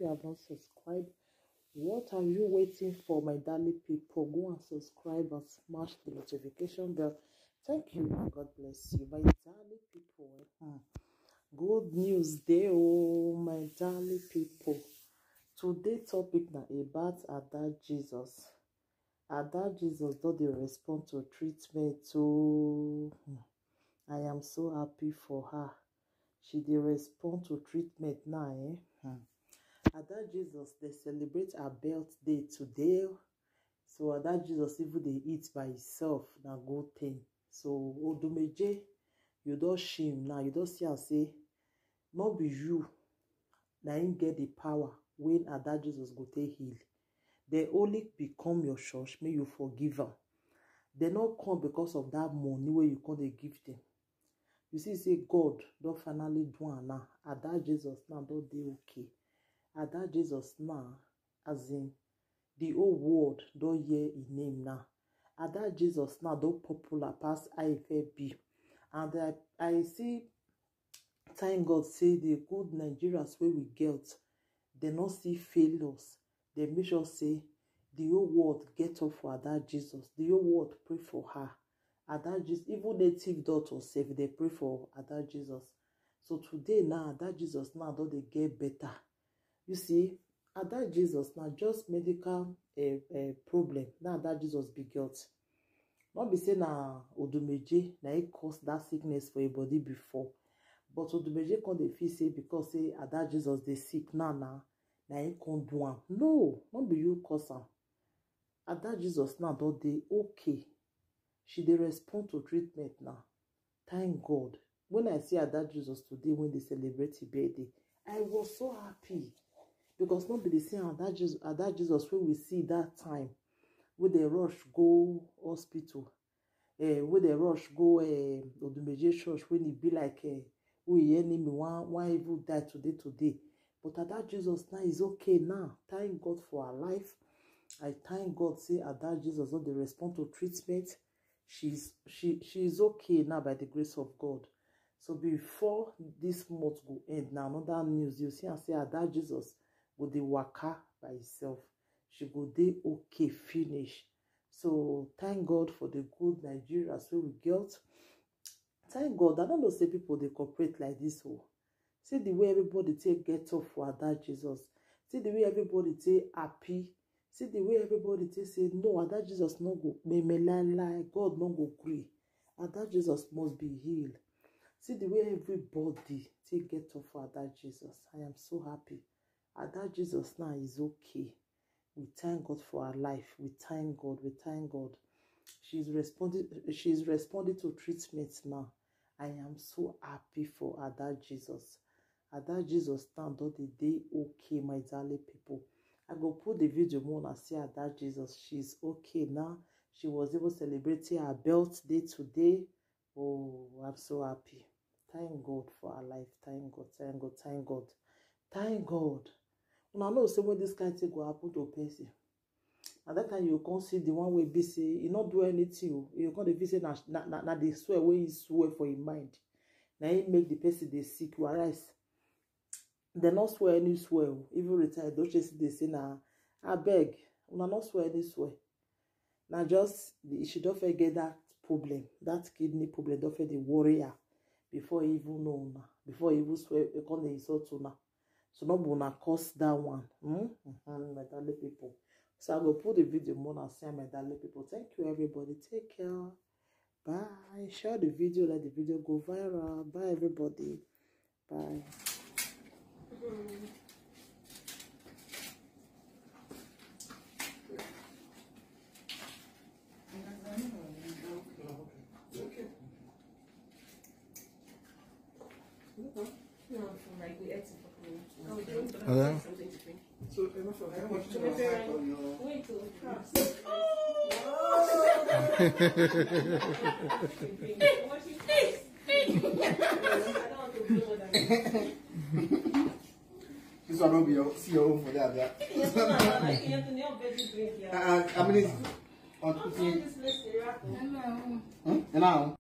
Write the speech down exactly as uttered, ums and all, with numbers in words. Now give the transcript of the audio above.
have not subscribed, what are you waiting for, my darling people? Go and subscribe and smash the notification bell. Thank you. God bless you, my darling people. Hmm. Good news dey, oh, my darling people. Today topic na about Ada Jesus. Ada Jesus don dey respond to treatment, oh. Hmm. I am so happy for her. She dey respond to treatment now, eh? Hmm. Ada Jesus dey celebrate her birthday today. So Ada Jesus even dey eat by himself, na good thing. So Odumeje, you don shame now. You don see am say no be you na him get the power when Ada Jesus go take heal. They only become your church, may you forgive am. They no come because of that money where you come dey give them. You see, say God don finally do am now. Ada Jesus now don dey okay. Ada Jesus now, as in, the whole world don hear him name now. Ada Jesus now don popular pass I F F B. And I, I see, thank God say the good Nigerians wey we get, they no see fail us. They make sure say the whole world get up for Ada Jesus. The whole world pray for her. Ada Jesus, even native doctors sef, they pray for Ada Jesus. So today now, Ada Jesus now don dey get better. You see, Ada Jesus na just medical, eh, eh, problem. Now Ada Jesus be get. No be say na Odumeje na he cause that sickness for him body before. But Odumeje come dey feel say because say Ada Jesus dey sick now, now, na he come do am. No, no be you cause am. Ada Jesus now don dey okay. She dey respond to treatment now. Thank God. When I see Ada Jesus today when they celebrate his birthday, I was so happy. Because no be the same Ada Jesus, Ada Jesus wey we see that time, wey they rush go hospital, eh, wey they rush go, eh, Odumeje church, when e be like, eh, we enemy, one, one evil die today, today. But Ada Jesus now is okay now. Thank God for her life. I thank God say Ada Jesus don dey respond to treatment. She's, she, she is okay now by the grace of God. So before this month go end, now another news, you see, I say Ada Jesus go dey waka by himself. She go dey okay finish. So thank God for the good Nigerians wey we get. Thank God. I don't know say people dey cooperate like this. Oh, see the way everybody take get up for Ada Jesus. See the way everybody take happy. See the way everybody take say no, Ada Jesus no go meme lie lie. God no go gree. Ada Jesus must be healed. See the way everybody take get up for Ada Jesus. I am so happy. Ada Jesus now is okay. We thank God for her life. We thank God. We thank God. She's responding. She's responding to treatment now. I am so happy for Ada Jesus. Ada Jesus now don dey dey okay, my darling people. I go put the video more and see Ada Jesus. She's okay now. She was even celebrating her birthday today. Oh, I'm so happy. Thank God for her life. Thank God, thank God, thank God. Thank God. Una know say when this kind thing go happen to person, and that time you come see the one wey be say e no do anything o, you come dey feel say na, na, na, na the swear wey he swear for him mind, na him make the person dey sick. Whereas dem no swear any swear o. Even retire, don chase dey say na, abeg, una no swear any swear. Na just the, she don fit get that problem, that kidney problem don fit dey worry her before he even know una, before he even swear, he come dey insult una. So no be una cause that one. Hmm? Mhm, my darling people. So I go put the video more and say, my darling people. Thank you, everybody. Take care. Bye. Share the video, let the video go viral. Bye, everybody. Bye. Okay. Hello? This one no be your, see your own for there, abi? Uh, I mean, it's on cooking. Hmm? And now?